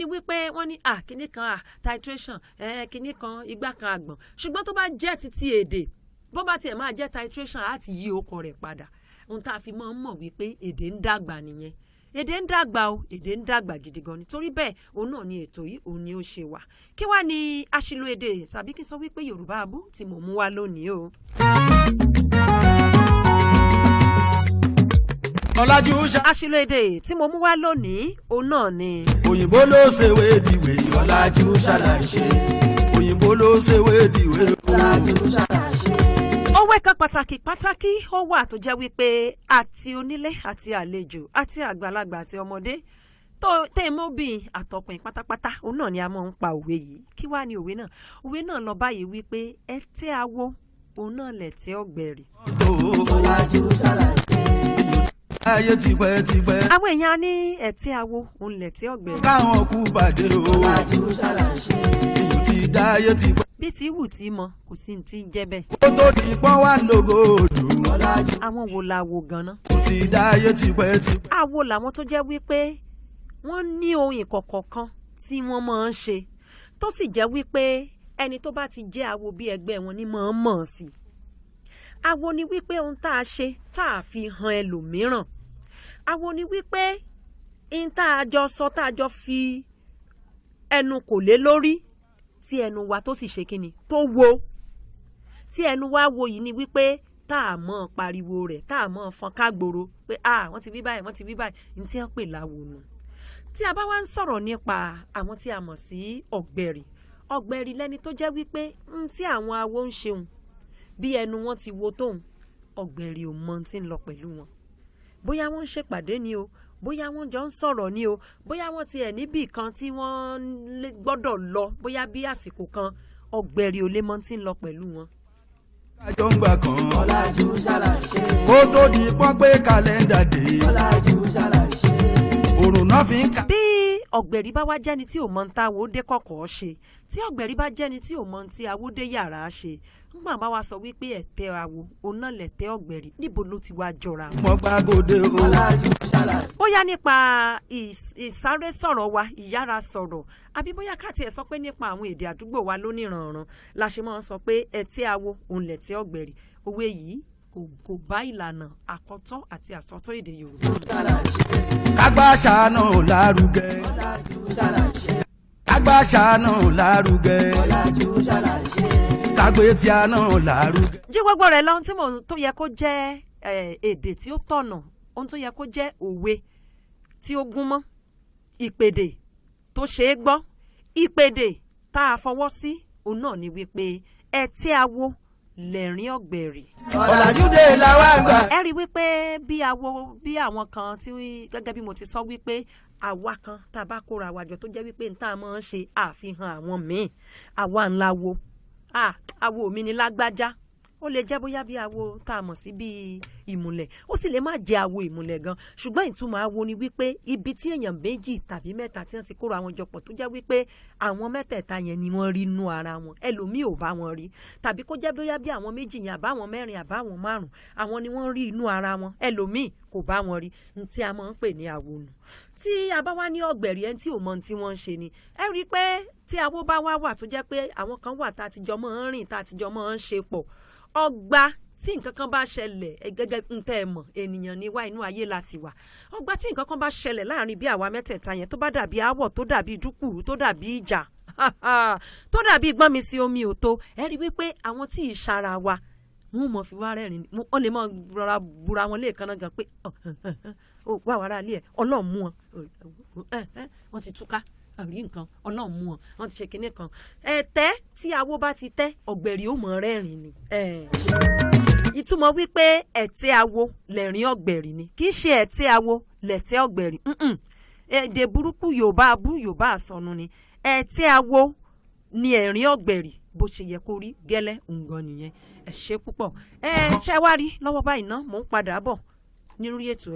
Ni wípé wọ́n ní à kíní kan, à titration, ẹ̀ kíní kan, igbá kan àgbọ̀n. Ṣùgbọ́n tó bá jẹ́ títí èdè, bó bá tiẹ̀ máa jẹ́ titration, á ti yí orúkọ rẹ̀ padà. Ohun tá a fi máa ń mọ̀ wípé èdè ń dàgbà nìyẹn. Èdè ń dàgbà o, èdè ń dàgbà gidi gan ni. Torí bẹ́ẹ̀, òun náà ni ètò yìí, òun ni ó ṣe wà. Kí wá ní àṣìlò èdè, tàbí kí n sọ wípé Yorùbá abú tí mò ń mú wá lónìí o? Ọ̀làjú ṣá. Àṣìlò èdè tí mo mú wá lónìí, òun náà ni. Òyìnbó ló ṣèwé dìwé. Ọ̀làjú ṣàlàyé. Òyìnbó ló ṣèwé dìwé. Ọ̀làjú ṣàlàyé. Òwe kan pàtàkì pàtàkì ó wà tó jẹ́ wípé àti onílé àti àlejò àti àgbàlagbà àti ọmọdé tó tẹ́ mọ́bìn àtọkùn pátápátá, òun náà ni a máa ń pa òwe yìí. Kí wàá ní òwe náà? Òwe náà lọ báyìí wípé ẹ tẹ́ awo, òun náà lẹ̀ tẹ́ ọ̀gbẹ̀rì. Ọ̀làjú ṣàlàyé. Ayé tipẹ́ tipẹ́. Àwọn èèyàn á ní ẹ̀tẹ́ awo, òun lẹ̀ tẹ́ ọ̀gbẹ̀rì. Káwọn kú bàdé o. Ọ̀làjú ṣàlàyé. Èyí ti dá ayé tipẹ́. Bí ti wù tí mọ, kò sí ní ti ń jẹ́ bẹ́ẹ̀. Kó tó di pọ́n wá lógo òdù. Ọ̀làjú. Àwọn wo la wo ganan? Ti dá ayé tipẹ́ tipẹ́. Àwo làwọn tó jẹ́ wípé wọ́n ní ohun ìkọ̀kọ̀ kan tí wọ́n máa ń ṣe, tó sì jẹ́ wípé ẹni tó bá ti jẹ́ awo bí ẹgbẹ́ wọn ní máa ń mọ̀ sí i. Awo ni wípé ohun tá a ṣe tá a fi hàn ẹlòmíràn. Awo ni wípé ohun tá a jọ sọ, tá a jọ fi ẹnu kò lé lórí, tí ẹnu wa tó sì ṣe kíni tó wo, tí ẹnu wa wo yìí ni wípé tá a mọ̀ pariwo rẹ̀, tá a mọ̀ fọn ká gbòòrò pé ah, wọ́n ti wí báyìí, wọ́n ti wí báyìí, ní tí wọ́n pè láwo nù. Tí a bá wá ń sọ̀rọ̀ nípa àwọn tí a mọ̀ sí ọ̀gbẹ̀rì, ọ̀gbẹ̀rì lẹ́ni tó jẹ́ wípé ń tí àwọn awo ń ṣeun, bí ẹnu wọn ti wo tóun, ọ̀gbẹ̀rì ò mọ tí ń lọ pẹ̀lú wọn. Bóyá wọ́n ń ṣèpàdé ni o, bóyá wọ́n jọ ń sọ̀rọ̀ ni o, bóyá wọ́n tiẹ̀ níbì kan tí wọ́n gbọ́dọ̀ lọ, bóyá bí àsìkò kan, ọ̀gbẹ̀rì ò lè mọ tí ń lọ pẹ̀lú wọn. Àjọ ń gbà kan. Ọ̀làjú ṣàlàyé. Kó tó di pọ́n pé kàlẹ́ndà dé. Ọ̀làjú ṣàlàyé. Òrùn náà fi ń kà. Bí ọ̀gbẹ̀rì bá wá jẹ́ni tí ò mọ ń ta wo dé kọ̀kọ̀ ṣe, tí ọ̀gbẹ̀rì bá jẹ́ni tí ò mọ tí awó dé yàrá ṣe, ńgbà bá wa sọ wípé ẹ̀tẹ́ awo, òun náà lẹ̀tẹ́ ọ̀gbẹ̀rì, níbo ló ti wá jọra wọn? Mọ́ gbàgòdè o. Ọ̀làjú ṣàlàyé. Bóyá nípa ìsáré sọ̀rọ̀ wa, ìyára sọ̀rọ̀, àbí bóyá ká tiẹ̀ sọ pé nípa àwọn èdè àdúgbò wa lóníranran la ṣe máa ń sọ pé ẹ̀tẹ́ awo, òun lẹ̀tẹ́ ọ̀gbẹ̀rì. Òwe yìí kò bá ìlànà àkọ́tọ́ àti àsọtọ́ èdè Yorùbá mu. Kágbá ṣàánú lárugẹ. Ọ̀làjú ṣàlàyé. Kágbá ṣàánú lárugẹ. Ọ̀làjú ṣàlàyé. Kágbé tí a náà lárugẹ. Jí gbogbo rẹ̀ lọ́hun tí mo tó yẹ kó jẹ́ èdè tí ó tọ̀nà, ohun tó yẹ kó jẹ́ òwe tí ó gún mọ́, ìpèdè tó ṣe é gbọ́, ìpèdè tá a fọwọ́ sí, òun náà ni wípé ẹtí awo lẹ̀rín ọ̀gbẹ̀rì. Ọ̀làjú dé làwa gbà. Ẹ rí i wípé bí awo, bí àwọn kan tí, gẹ́gẹ́ bí mo ti sọ wípé àwa kan tá a bá kóra wa jọ, tó jẹ́ wípé n tá a máa ń ṣe àfihàn àwọn míì, àwa ńlá wo, ah, awo mi ni lágbájá. Ó lè jẹ́ bóyá bí awo tá a mọ̀ sí bíi ìmùlẹ̀, ó sì lè má jẹ́ awo ìmùlẹ̀ gan, ṣùgbọ́n ìtumọ̀ awo ni wípé ibi tí èèyàn méjì tàbí mẹ́ta tí wọ́n ti kóra wọn jọ pọ̀, tó jẹ́ wípé àwọn mẹ́tẹ̀ẹ̀ta yẹn ni wọ́n rí inú ara wọn, ẹlòmíì ò bá wọn rí, tàbí kó jẹ́ bóyá bí àwọn méjì yẹn, àbáwọn mẹ́rin, àbáwọn márùn, àwọn ni wọ́n rí inú ara wọn, ẹlòmíì kò bá wọn rí, ní tí a máa ń pè ní awo nù. Tí a bá wá ní ọ̀gbẹ̀rì, ẹni tí ò mọ ohun tí wọ́n ń ṣe ni. Ẹ rí i pé tí awo bá wá wà, tó jẹ́ pé àwọn kan wà tá a ti jọ máa ń rìn, tá a ti jọ máa ń ṣe pọ̀, ọgbà tí nǹkan kan bá ṣẹlẹ̀, gẹ́gẹ́ ń tẹ́ ẹ mọ̀, ènìyàn ní wá, inú ayé la sì wà, ọgbà tí nǹkan kan bá ṣẹlẹ̀ láàrin bí àwa mẹ́tẹ̀ẹ̀ta yẹn, tó bá dàbí aáwọ̀, tó dàbí dúkùrú, tó dàbí ìjà, tó dàbí gbọ́n mi sí omi ò tó, ẹ rí wípé àwọn tí ì ṣara wa, wọn ò mọ̀ fi wá rẹ́rìn, wọ́n lè mọ̀ rọra bura wọn léèkánná gan pé ó wà wàrà ilé ẹ̀, Ọlọ́run mú wọn, wọ́n ti túká àrí nǹkan, Ọlọ́run mú wọn, wọ́n ti ṣe kinní kan. Ẹ̀tẹ́ tí awo bá ti tẹ́, ọ̀gbẹ̀rì ó mọ̀ rẹ́rìn ni. Ìtumọ̀ wípé ẹ̀tẹ́ awo lẹ̀rín ọ̀gbẹ̀rì ni, kì í ṣe ẹ̀tẹ́ awo lẹ̀tẹ́ ọ̀gbẹ̀rì. Èdè burúkú, Yorùbá abú, Yorùbá àsọnù ni. Ẹ̀tẹ́ awo ni ẹ̀rín ọ̀gbẹ̀rì, bó ṣe yẹ kó rí gẹ́lẹ́ ǹgan nìyẹn. Ẹ ṣe púpọ̀. Ẹ ṣe wá rí lọ́wọ́ báyìí ná, mò ń padà bọ̀ nírú ètò.